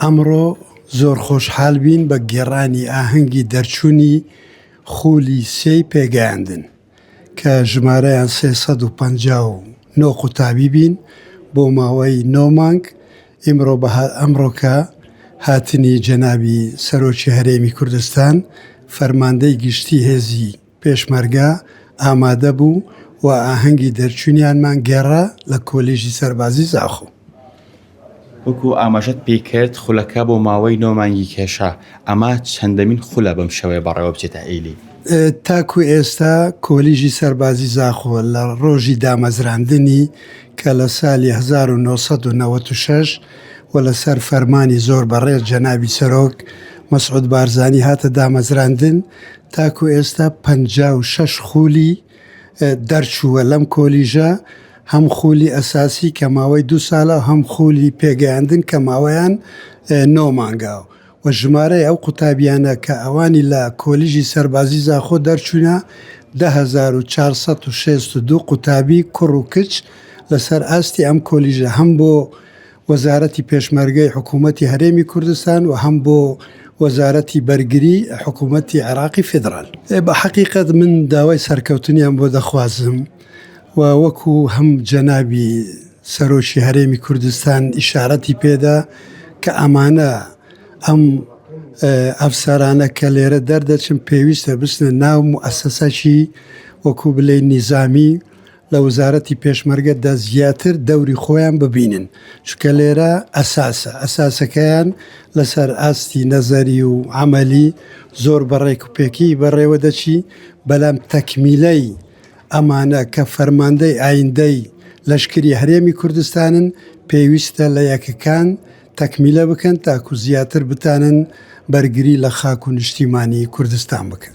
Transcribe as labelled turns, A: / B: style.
A: ئەمڕۆ زۆر خۆشحال بین بە گێڕانی ئاهەنگی دەرچوونی خولی سێی پێگەیاندن کە ژمارەیان 359 قوتابی بین بۆ ماوەی نۆ مانگ ئیمڕۆ بە ئەمڕۆکە هاتنی جەنابی سەرۆکی هەرێمی کوردستان فەرماندەی گشتی هێزی پێشمەرگە ئامادە بوو و ئاهەنگی دەرچوونیانمان گێڕا لە کۆلیژی سەربازی زاخۆ.
B: وەکو ئاماژەت پێی کرد خولەکە بۆ ماوەی نۆ مانگی کێشا، ئەمە چەندەمین خولە بەم شێوەیە بەڕێوە بچێتە ئەیلی؟
A: تاکو ئێستا کۆلیژی سەربازی زاخۆ لە ڕۆژی دامەزراندنی کە لە سالی 1996 و لەسەر فەرمانی زۆر بەڕێز جەنابی سەرۆک مەسعود بارزانی هاتە دامەزراندن تاکو ئێستا 56 خولی دەرچووە لەم کۆلیژە هەم خولی ئەساسی کە ماوەی دوو سالە هەم خولی پێگەیاندن کە ماوەیان نۆ مانگە و ژمارەی ئەو قوتابیانە کە ئەوانی لە کۆلیژی سەربازی زاخۆ دەرچوونە 10462 قوتابی کوڕ و کچ لەسەر ئاستی ئەم کۆلیژە هەم بۆ وەزارەتی پێشمەرگەی حکوومەتی هەرێمی کوردستان و هەم بۆ وەزارەتی بەرگری حکوومەتی عێراقی فیدرال. بە حەقیقەت من داوای سەرکەوتنیان بۆ دەخوازم و وەکو هەم جەنابی سەرۆکی هەرێمی کوردستان ئیشارەتی پێدا کە ئەمانە ئەم ئەفسەرانە کە لێرە دەردەچن پێویستە بچنە ناو موئەسەسەکی وەکو بلێی نیزامی لە وەزارەتی پێشمەرگە دا زیاتر دەوری خۆیان ببینن چونکە لێرە ئەساسە ئەساسەکەیان لەسەر ئاستی نەزەری و عەمەلی زۆر بە ڕێک و پێکی بەڕێوە دەچی بەلام تەکمیلەی ئەمانە کە فەرماندەی ئایندەی لەشکری هەرێمی کوردستانن پێویستە لە یەکەکان تەکمیلە بکەن تاکو زیاتر بتانن بەرگری لە خاک و نیشتیمانی کوردستان بکەن.